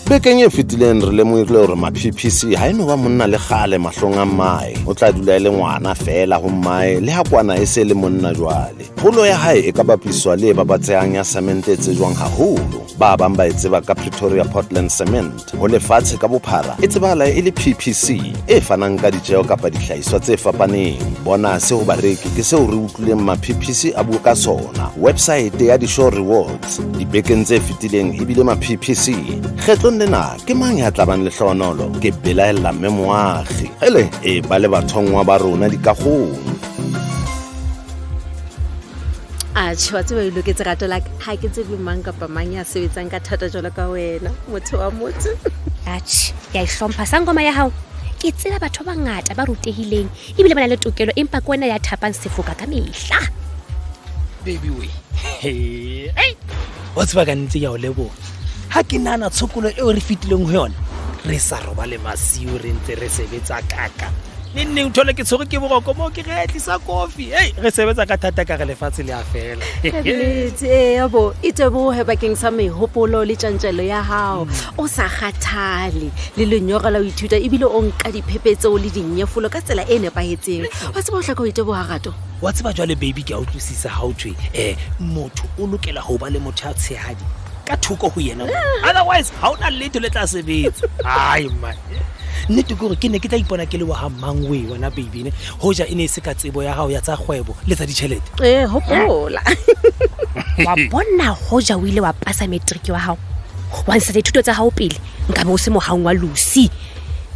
Bekeng e fetileng re lemohile hore ma-PPC ha e no ba monna le kgale mahlong a mmae. O tla dula e le ngwana feela ho mmae le ha kwana e se le monna jwale. Kgolo ya hae e ka bapiswa le e babatsehang ya semente e tsejwang haholo. Ba bang ba e tseba ka Pretoria Portland Cement. Ho lefatshe ka bophara e tsebahala e le PPC e fanang ka ditjeo kapa dihlahiswa tse fapaneng. Bona se ho bareki ke seo re utlwileng ma-PPC a bua ka sona. Websaete ya di-show rewards dibekeng tse fetileng e bile ma-PPC. Kgetlong lena ke mang ya tla bang lehlohonolo? Ke belaella mme Moagi. Hele, e ba le bathonngwa ba rona dikagong. Atjhe, wa tseba o loketse rato la ka. Ha ke tsebe mang kapa mang ya sebetsang ka thata jwalo ka wena, motho wa motho. Atjhe, ke a e hlompha sangoma ya hao. Ke tseba batho ba bangata ba rutehileng ebile ba na le tokelo, empa ke wena ya thapang sefoka ka mehla. Baby we. Hey, wa tseba ka nnete ke a o leboha. Ha ke nahana tshokolo eo re fetileng ho yona, re sa robale masiu re ntse re sebetsa kaka. Neng neng thole ke tshwere ke boroko moo ke re tlisa kofi. Hey, re sebetsa ka thata ka re lefatshe le a fela. Nnete, eya bo, e tebohe bakeng sa mehopolo le tjantjello ya hao. O sa kgathale le lenyora la ho ithuta ebile o nka diphephetso le dinyefolo ka tsela e nepahetseng. Wa tseba o hloka ho iteboha rato. Wa tseba jwale baby ke a utlwisisa ha o thwe motho o lokela ho ba le motho ya tshehadi ka thoko ho yena. Otherwise ha ona letho le tla sebetsa. Ai man. Nnete ke hore ke ne ke tla ipona ke le wa ha mang we wena baby ne hoja e ne e se ka tsebo ya hao ya tsa kgwebo le tsa ditjhelete. Hopola. Wa bona hoja o ile wa pasa matric wa hao, wa ntsha dithuto tsa hao pele, nkabe o se mohaung wa Lucy.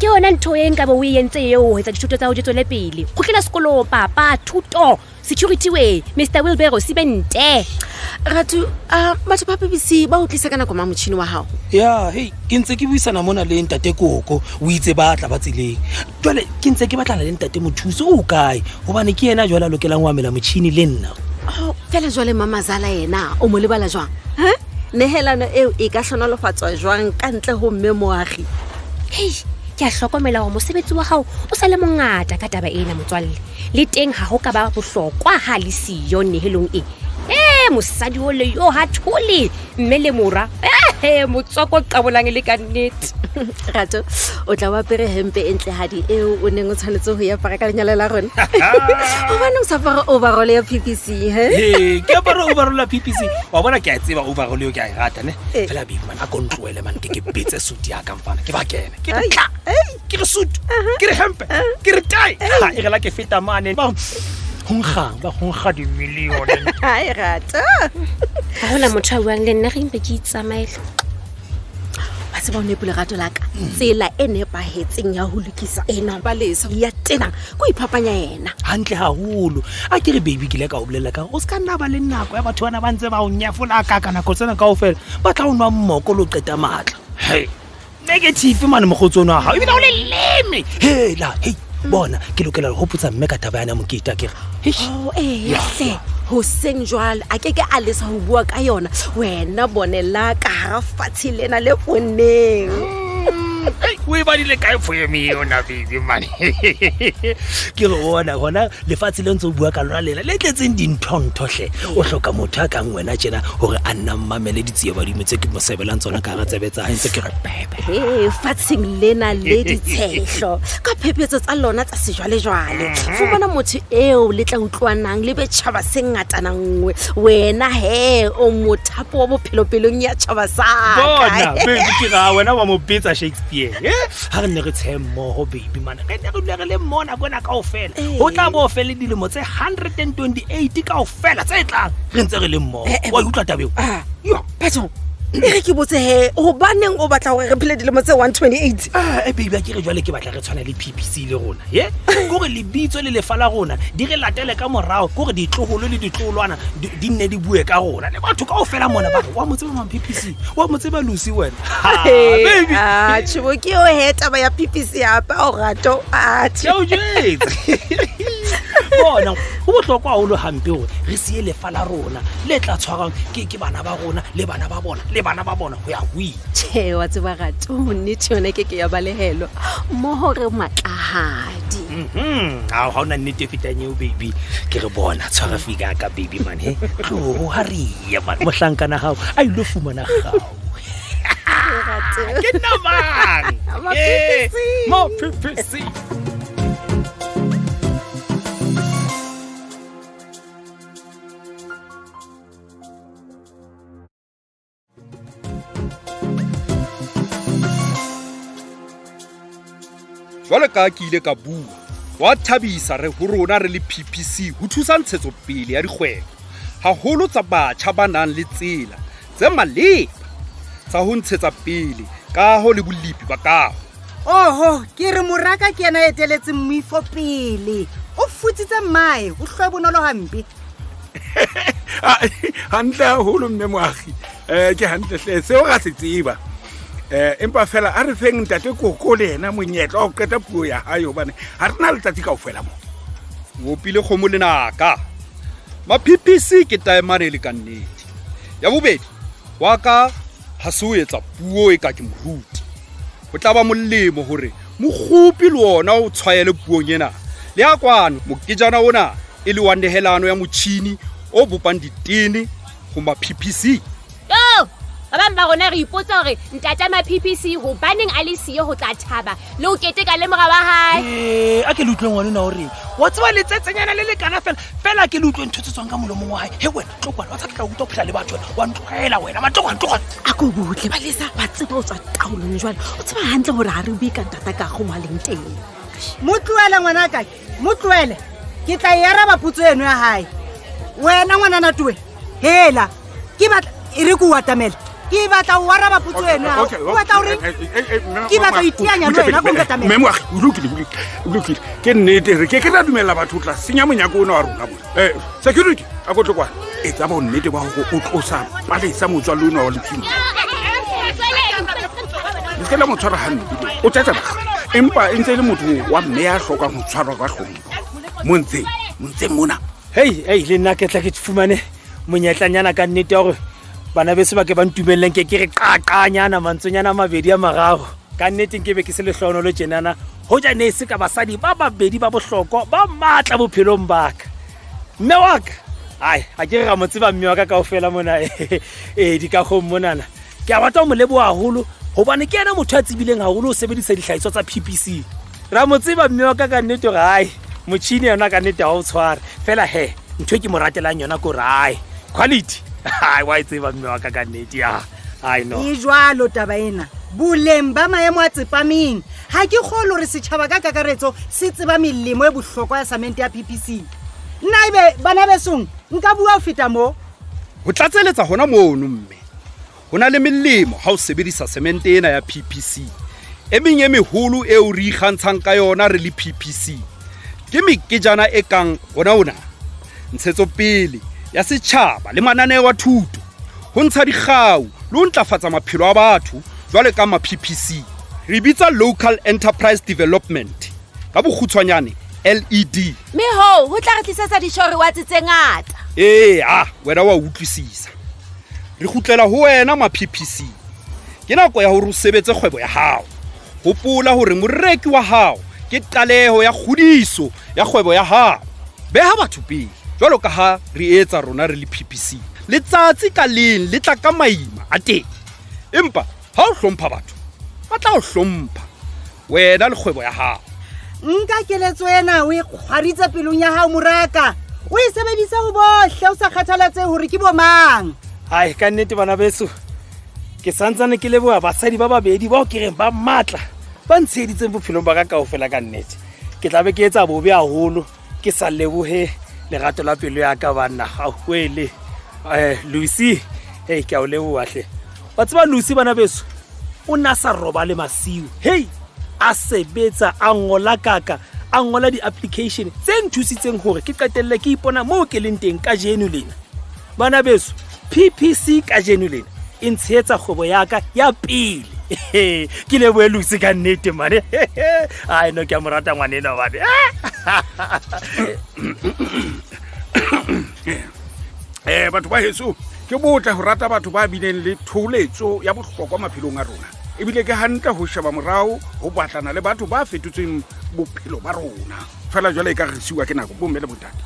Ke yona ntho e nkabe o e entse eo ho etsa dithuto tsa hao di tswele pele. Kgutlela sekolong papa, thuto, security we, Mr Wilbero Sibente. Ratu, batho ba PPC ba o tlisa ka nako mang motjhini wa hao? Ya, hey, ke ntse ke buisana mona le ntate Koko, o itse ba tla ba tseleng. Jwale ke ntse ke batlana le ntate Mothusi o kae? Hobane ke yena jwale a lokelang ho amela motjhini le nna. Oh, fela jwale Mamazala yena o mo lebala jwang? Ha? Nehelano eo e ka hlonolofatswa jwang ka ntle ho mme Moagi? Hei, ke a hlokomela hore mosebetsi wa hao o sa le mongata ka taba ena motswalle. Le teng ha ho ka ba bohlokwa ha le siyo nehelong e. Mosadi o le yo ha thole mme le mora. Motswako qabolang e le ka nnete. Rato, o tla wa apere hempe e ntlehadi eo o neng o tshwanetse ho e apara ka lenyalo la rona. Hobane o sa apara overall ya PPC, he? Ee, ke apara overall ya PPC. Wa bona ke a e tseba overall eo ke a e rata, ne? Fela baby man, a ko ntlohele man, ke betse suit ya ka mfana, ke ba kene. Ke re tla. Ke re suit, ke re hempe, ke re tie. Ha, e re la ke feta mane. Ba ho nkgang, ba ho nkga dimilione. Ai, Rato. Ha hona motho a buang le nna, re mpe ke itsamaele. Wa tseba o nepile rato la ka. Tsela e nepahetseng ya ho lokisa ena palesa ya tena ko iphapanya yena. Hantle haholo. A ke re baby ke ile ka o bolella ka hore o ska nna ba le nako ya batho bana ba ntse ba o nyefola ka ka nako tsena kaofela. Ba tla o nwa mmoko le ho qeta matla. Hey, negative mane mokgotsi ono wa hao. Ebile o le leme. Hela, hey, bona ke lokela ho hopotsa mme ka taba yana mokete a ke re. Eish. Oh, ee, Ya. hle. Hoseng jwale a ke ke a lesa ho bua ka yona. Wena bonela ka hara fatshe lena le ponneng. Ei, o e badile kae poem eo na baby man? Ke re ona hona lefatshe le ntse o bua ka lona lena le tletseng dintho-ntho hle. O hloka motho a kang wena tjena hore a nna mmamele ditsie badimo tse ke mo sebelang tsona ka hara tsebe tsa hae, ntse ke re bebe. He, fatsheng lena le ditshehlo ka phephetso tsa lona tsa sejwalejwale. Fumana motho eo le tla utlwanang le be tjhaba se ngatana nngwe. Wena he, o mothapo wa bophelo pelong ya tjhaba sa ka. Bona, baby, ke ra wena wa mo betsa Shakespeare. Ha re ne re tshehe mmoho, baby, man. Re ne re dula re le mmoho nako ena kaofela. Ho tla bo fele dilemo tse 128 kaofela tse tlang re ntse re le mmoho. Wa utlwa taba eo? Yo. Pardon. E re ke botse he, hobaneng o batla hore re phele dilemo tse 128? Baby, a ke re jwale ke batla re tshwane le PPC le rona. Ye? Ke hore lebitso le lefa la rona di re latele ka morao, ke hore ditloholo le ditloholwana di nne di bue ka rona. Le batho kaofela mona ba re, wa mo tseba mang PPC? Wa mo tseba Lucy wena? Ha, Hey, baby. tjhe, bo ke eo he taba ya PPC hape, o rato. Tjhe. Ke a o jwetsa. Bona, ho bohlokwa haholo hampe hore re siye lefa la rona le tla tshwarwang ke bana ba rona le bana ba bona le bana ba bona ho ya ho ile. Tjhe, wa tseba rato, nnete yona ke ke ya balehelwa. Mmoho re matlahadi. Ha hona nnete e fetang eo, baby. Ke re bona, tshwara fika ka baby man he. Tloho ha re ye man, mohlankana hao a ilo fumana kgau. Ke nna mang? Ma-PPC. Jwale ka ke ile ka bua, wa thabisa re ho rona re le PPC ho thusa ntshetsopele ya dikgwebo, haholo tsa batjha ba nang le tsela tse maleba tsa ho ntshetsa pele kaho le bolepi ba kaho. Oho, ke re moraka ke yena eteletseng moifo pele. O futsitse mmae, o hlwe bonolo hampe. Hantle haholo mme Moagi. Ke hantle hle, seo ra se tseba. Empa fela a re feng ntate Koko le yena monyetla wa ho qeta puo ya hae, hobane ha re na letsatsi kaofela mo. Ngopile kgomo le naka. Ma-PPC ke taemane le ka nnete. Ya bobedi, wa ka ha se o etsa puo e ka ke moruti. Ho tla ba molemo hore mokgopi le ona o tshwaele puong ena. Le ya kwano, moketjana ona e le wa nehelano ya motjhini o bopang ditene ho ma-PPC. Yo! Ba bang ba rona re ipotsa hore ntata ma-PPC hobaneng a le siyo ho tla thaba le ho keteka le mora wa hae. A ke le utlwe ngwana ona hore wa tseba letsetsenyana le lekana fela, fela ke le utlwe ntho tse tswang ka molomong wa hae. He wena, tlo kwana, wa tseba ke tla utlwa phela le batho wena, wa ntlwaela wena, ma tlo kwana, tlo kwana. A ko butle, Palesa, wa tseba o tswa taolong jwale. O tseba hantle hore ha re bue ka ntata ka go mo a leng teng. Mo tlohele ngwanaka, mo tlohele. Ke tla e araba potso eno ya hae. Wena ngwanana tuwe, hela, ke batla e re ke o atamele. Ke batla o araba potso eno ya hao. O batla hore ke batla ho iteanya le wena ko nkatamela. Mme Moagi, o lokile, o lokile. Ke nnete re ke ke ra dumella batho ho tla senya monyako ona wa rona mona. Security, a ko tle kwana. Etsa bonnete ba hore o tlosa Palesa motswalle ona wa Lefimo. Le se ke la mo tshwara hampe, o tjatjaba. Empa e ntse e le motho wa mme ya hlokang ho tshwarwa ka hlompho. Mo ntseng mona. Hei, hei, le nna ke tla ke fumane monyetlanyana ka nnete ya hore bana beso ba ke ba ntumelleng ke ke re qaqanyana mantswenyana a mabedi a mararo. Ka nnete nke be ke se lehlohonolo tjenana, hoja ne e se ka basadi ba babedi ba bohlokwa ba matla bophelong ba ka. Mme wa ka, ai, ha ke re ra mo tseba mme wa ka kaofela mona, dikagong monana. Ke a rata ho mo leboha haholo hobane ke yena motho a tsebileng haholo ho sebedisa dihlahiswa tsa PPC. Ra mo tseba mme wa ka ka nnete hore ai, motjhini yona ka nnete ha o tshware. Fela he, ntho e ke mo ratelang yona ke hore ai, quality. Ai, wa e tseba mme wa ka ka nnete, ya. Ai, no. E jwalo taba ena. Boleng ba maemo a tsepameng. Ha ke kgolwe hore setjhaba ka kakaretso se tseba melemo e bohlokwa ya samente ya PPC. Nna ebe bana besong nka bua ho feta moo. Ho tlatseletsa hona mono mme. Ho na le melemo ha o sebedisa semente ena ya PPC. E meng e meholo eo re ikgantshang ka yona re le PPC. Ke meketjana e kang hona ona. Ntshetsopele ya setjhaba le mananeo a thuto, ho ntsha dikgau le ho ntlafatsa maphelo a batho jwale ka ma-PPC. Re bitsa Local Enterprise Development, ka bokgutshwanyane LED. Mme hoo ho tla re tlisetsa dishoriwatsi tse ngata. Ee, wena wa utlwisisa. Re kgutlela ho wena ma-PPC. Ke nako ya hore o sebetse kgwebo ya hao. Hopola hore moreki wa hao ke qaleho ya kgodiso ya kgwebo ya hao. Beha batho pele jwalo ka ha re etsa rona re le PPC. Letsatsi ka leng le tla ka maima a teng. Empa ha o hlompha batho, ba tla o hlompha wena le kgwebo ya hao. Nka keletso ena o e kgwaritse pelong ya hao moraka. O e sebedise ho bohle o sa kgathalatsehe hore ke bo mang. Ai, ka nnete bana beso, ke santsane ke leboha basadi ba babedi bao ke reng ba matla, ba ntsheheditseng bophelong ba ka kaofela ka nnete. Ke tla be ke etsa bobe haholo, ke sa lebohe lerato la pelo ya ka banna. Hauwele. Lucy, hey, ke a o leboha hle. Wa tseba Lucy bana beso, o na sa robale masiu. Hey, a sebetsa, a ngola kaka, a ngola di-application tse nthusitseng hore ke qetelle ke ipona moo ke leng teng kajeno lena. Bana beso, PPC kajeno lena e ntshehetsa kgwebo ya ka ya pele. Ke leboe Lucy ka nnete mane. Ai no, ke a mo rata ngwanena bane. Batho ba heso, ke botle ho rata batho ba bileng le tholetso ya bohlokwa maphelong a rona, ebile ke hantle ho sheba morao ho batlana le batho ba fetotseng bophelo ba rona. Fela jwale e ka re siwa ke nako, bomme le bontate.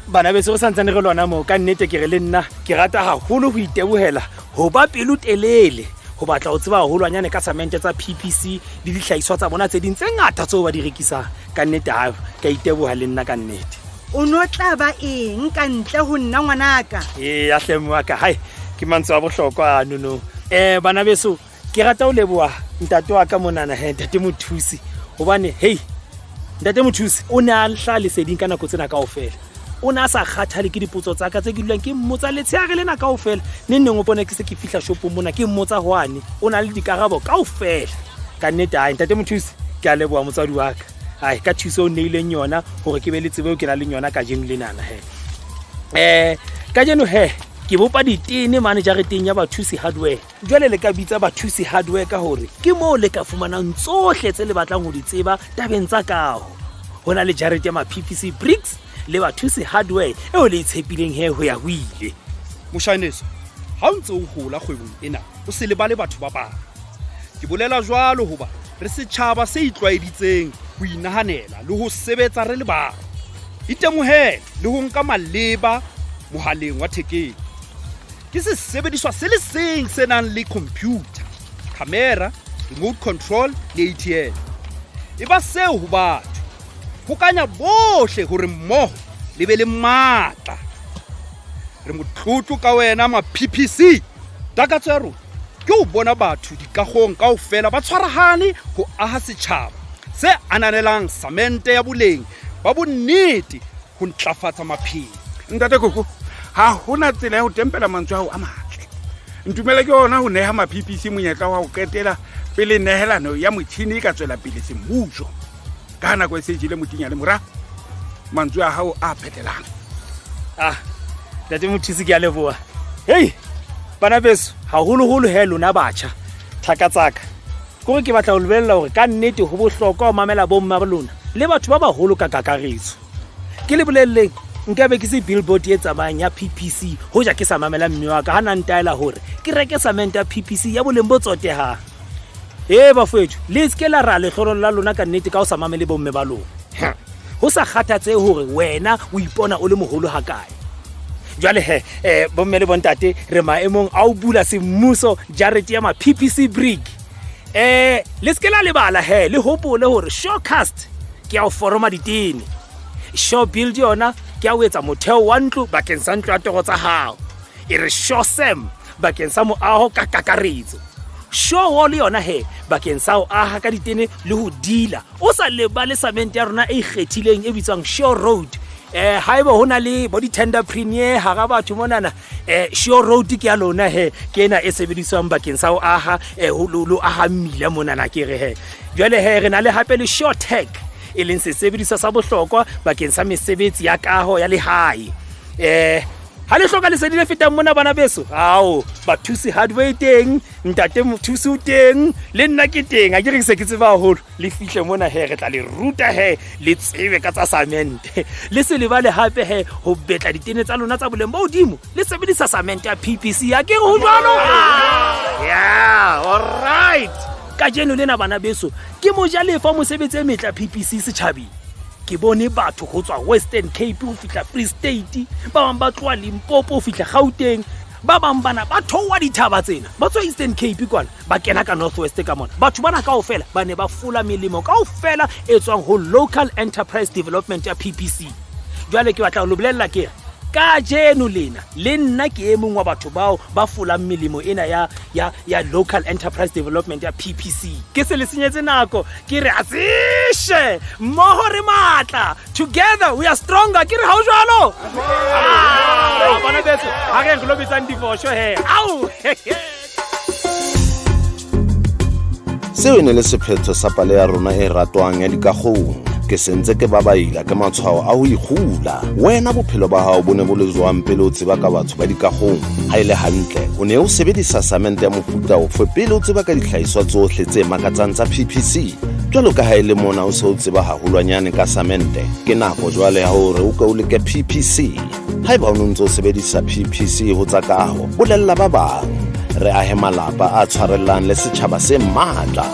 Bana beso, re santsane re lona moo, ka nnete ke re le nna ke rata haholo ho itebohela ho ba pelo telele ho batla ho tseba haholwanyane ka samente tsa PPC le dihlahiswa tsa bona tse ding tse ngata tseo ba di rekisang. Ka nnete ha ka iteboha le nna ka nnete. O no tla ba eng ka ntle ho nna ngwanaka? Ee, a hle mme wa ka, hai ke mantswe a bohlokwa ano no. Bana beso, ke rata ho leboha ntate wa ka monana he, ntate Mothusi, hobane hei ntate Mothusi o ne a hla leseding ka nako tsena kaofela. O ne a sa kgathale ke dipotso tsa ka tse ke dulang ke mmotsa letsheare lena kaofela. Neng neng o bone ke se ke fihla shopong mona ke mmotsa hwane, o na le dikarabo kaofela. Ka nnete hai ntate Mothusi, ke a leboha motswadi wa ka. Ai ka thuso o nneileng yona hore ke be le tsebo eo ke nang le yona kajeno lenana he. Kajeno he ke bopa ditene mane jareteng ya Bathusi Hardware. Jwale le ka bitsa Bathusi Hardware ka hore ke moo le ka fumanang tsohle tse le batlang ho di tseba tabeng tsa kaho. Ho na le jarete ya ma-PPC bricks le Bathusi Hardware eo le e tshepileng he ho ya ho ile. Moshaneso, ha o ntse o hola kgwebong ena, o se lebale batho ba bang. Ke bolela jwalo hoba re setjhaba se itlwaeditseng ho inahanela le ho sebetsa re le bang. Itemohele le ho nka maleba mohaleng wa thekeng. Ke sesebediswa se le seng se nang le computer, camera, remote control le ATM. E ba seo ho batho. Hokanya bohle hore mmoho le be le matla. Re motlotlo ka wena ma PPC. Takatso ya rona ke ho bona batho dikagong kaofela ba tshwarahane ho aha setjhaba se ananelang samente ya boleng ba bonnete ho ntlafatsa maphelo. Ntate Koko, ha hona tsela ya ho tempela mantswe ao a matle. Ntumele ke yona ho neha ma PPC monyetla wa ho qetela pele nehelano ya motjhini e ka tswela pele semmuso. Ka nako e se jele motinya le mora, mantswe a hao a phetelang. Ntate Mothusi, ke a leboha. Hei, bana beso, haholoholo he lona batjha, thaka tsaka. Kore ke batla ho lebella hore ka nnete ho bohlokwa ho mamela bomma ba lona le batho ba baholo ka kakaretso. Ke le bolelleng, nka be ke se billboard e tsamayang ya PPC hoja ke sa mamela mme wa ka ha na ntaela hore ke reke samente ya PPC ya boleng bo tsotehang. Ee bafowethu, le se ke la ra lehlonolo la lona ka nnete ka ho sa mamele bomme ba lona. Ho sa kgathatsehe hore wena o ipona o le moholo hakae. Jwale he, bomme le bontate, re maemong a ho bula semmuso jarete ya ma PPC brick. Le se ke la lebala he, le hopole hore Showcast ke ya ho foroma ditene. Show build yona ke ya ho etsa motheo wa ntlo bakeng sa ntlo ya toro tsa hao. E re Show Sam bakeng sa moaho ka kakaretso. Show wall yona he bakeng sa ho aha ka ditene le ho dila. O sa lebale samente ya rona e ikgethileng e bitswang Show Road. Haeba ho na le bo di-tender premier hara batho monana, Show Road ke ya lona he, ke ena e sebediswang bakeng sa ho aha, ho lo aha mmila monana ke re he. Jwale he re na le hape le Show Tech, e leng sesebediswa sa bohlokwa bakeng sa mesebetsi ya kaho ya lehae. Ha le hloka lesedi le fetang mona bana beso, ao Bathusi Hardware teng, ntate Mothusi o teng, le nna ke teng, ha ke re ke se ke tseba haholo. Le fihle mona he, re tla le ruta he, le tsebe ka tsa samente. Le se lebale hape he ho betla ditene tsa lona tsa boleng bo hodimo, le sebedisa samente ya PPC. Ha ke re ho jwalo? Yeah, all right. Kajeno lena bana beso, ke mojalefa mosebetsi e metla PPC setjhabeng. Ke bone batho ho tswa Western Cape ho fihla Free State, ba bang ba tloha Limpopo ho fihla Gauteng, ba bang bana ba theoha dithaba tsena, ba tswa Eastern Cape kwana, ba kena ka North West ka mona. Batho bana kaofela ba ne ba fola melemo kaofela e tswang ho Local Enterprise Development ya PPC. Jwale ke batla ho le bolella ke re, kajeno lena le nna ke e mong wa batho bao ba folang melemo ena ya Local Enterprise Development ya PPC. Ke se le senyetse nako, ke re atsishe mmoho re matla, together we are stronger. Ke re ha o jwalo? Bana beso, ha re re lo bitsang divosho he. Au! Seo e ne le sephetho sa pale ya rona e ratwang ya dikagong. Ke sentse ke babaila ke matshwao a ho ikgula. Wena bophelo ba hao bo ne bo le jwang pele o tseba ka batho ba dikahong? Ha e le hantle, o ne o sebedisa samente ya mofuta ofe pele o tseba ka dihlahiswa tsohle tse makatsang tsa PPC? Jwalo ka ha e le mona o se o tseba haholwanyane ka samente, ke nako jwale ya hore o ke o leke PPC. Haeba o ne o ntse o sebedisa PPC ho tsa kaho, bolella ba bang. Re ahe malapa a tshwarellang le setjhaba se matla.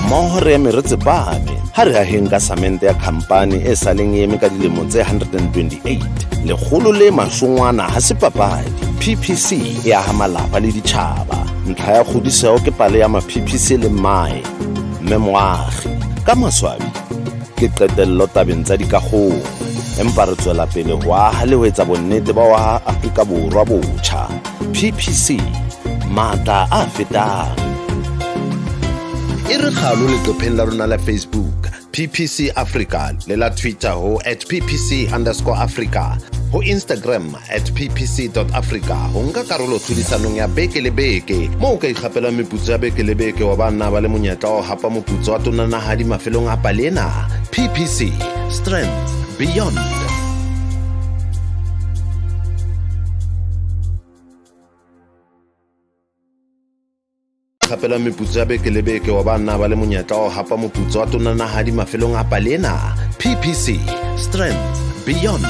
Mmoho re eme re tsepame ha re aheng ka samente ya khampani e saleng e eme ka dilemo tse 128. Lekgolo le mashongwana ha se papadi. PPC e aha malapa le ditjhaba. Ntlha ya kgodiseho ke pale ya ma-PPC le mmae, mme Moagi. Ka maswabi, ke qetello tabeng tsa dikahong. Empa re tswela pele ho aha le ho etsa bonnete ba ho aha Afrika Borwa botjha. PPC, matla a fetang. E re kgalo leqepheng la rona la Facebook PPC Africa le la Twitter ho @ppc_africa, ho Instagram @ppc.africa ho nka karolo tlhodisanong ya beke le beke moo o ka ikgapelang meputso ya beke le beke wa ba nna ba le monyetla wa ho hapa moputso wa tonanahadi mafelong a pale ena. PPC, strength beyond. Kgapela meputso ya beke le beke wa ba nna ba le monyetla wa ho hapa moputso wa tonanahadi mafelong a pale ena. PPC, strength beyond.